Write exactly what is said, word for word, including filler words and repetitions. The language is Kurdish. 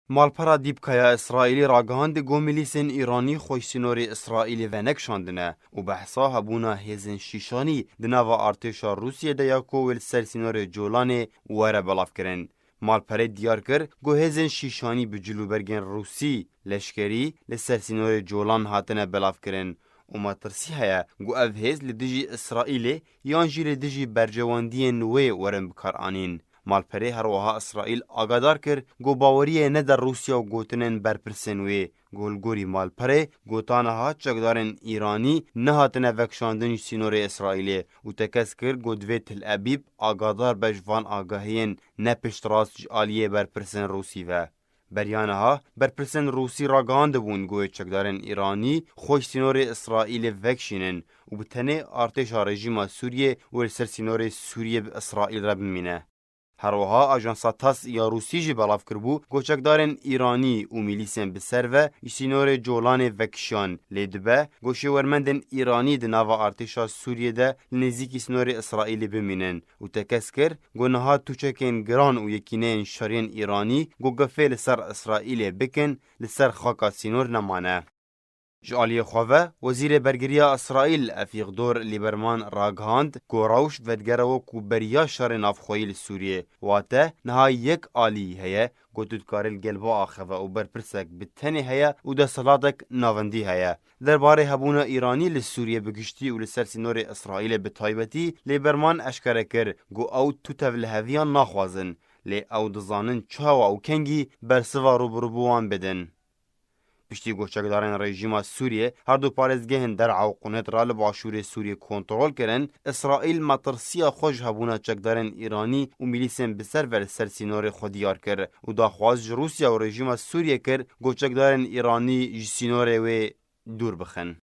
Malpera Dîpka ya Îsraîlî ragihandî ku milîsên Îranî xwe ji sînorê Îsraîlê venekişandine û behsa hebûna hêzên şîşanî di nava artêşa Rûsiyê de ya ku wê li ser sînorê Colanê were belavkirin. Malperê diyar kir ku hêzên şîşanî bi cilûbergên Rûsî, leşkerî, li ser sînorê Colan hatine belavkirin û metirsî heye ku ev hêz li dijî Îsraîlê yan jî li dijî berjewendiyên wê werin bikaranîn. Malperê her wiha Îsraîl agadar kir ku baweriyê nede Rûsya û gotinên berpirsên wê. Ku li gorî Malperê, ku ta niha çekdarên Îranî nehatine vekişandin ji sînorê Îsraîlê û tekez kir ku divê Tel Ebîb agadar be ji van agahiyên ne piştrast ji aliyê berpirsên Rûsî ve. Beriya niha berpirsên Rûsî ragihandibûn ku wê çekdarên Îranî xwe ji sînorê Îsraîlê vekişînin û bi tenê artêşa rejîma Sûriyê wê li ser sînorê Sûriyê bi Îsraîl re bimîne. Her wiha ajansa TASS ya Rûsî jî belav kiribû ku çekdarên Îranî û milîsên bi ser ve ji sînorê Colanê vekişiyan, lê dibe ku şêwermendên Îranî di nava artêşa Sûriyê de li nêzîkî sînorê Îsraîlê bimînin û tekez kir ku niha tûçekên giran û yekîneyên şeriyên Îranî ku gefê li ser Îsraîlê bikin, li ser xaka sînor nemane. Ji aliyê xwe ve, Wezîrê Bergiriya Îsraîl Efîqdor Lîberman ragihand ku rewş vedigere wekû beriya şerê navxweyî li Sûriyê, wate niha yek alî heye ku tu dikarî li gel biaxive û berpirsek bi tenê heye û desthilatek navendî heye. Derbarê hebûna Îranî li Sûriyê bi giştî û li ser sînorê Îsraîlê bi taybetî, Lîberman eşkere kir ku ew tu tevliheviyan naxwazin, lê ew dizanin çawa û kengî bersiva rûbirûbûwan bidin. Piştî ku çekdarên rejîma Sûriyê her du parêzgehên Der'a û Qunet re li başûrê Sûriyê kontrol kirin, Îsraîl metirsiya xwe ji hebûna çekdarên Îranî û milîsên bi ser ve li ser sînorê xwe diyar kir û daxwaz ji Rûsya û rejîma Sûriyê kir ku çekdarên Îranî ji sînorê wê dûr bixin.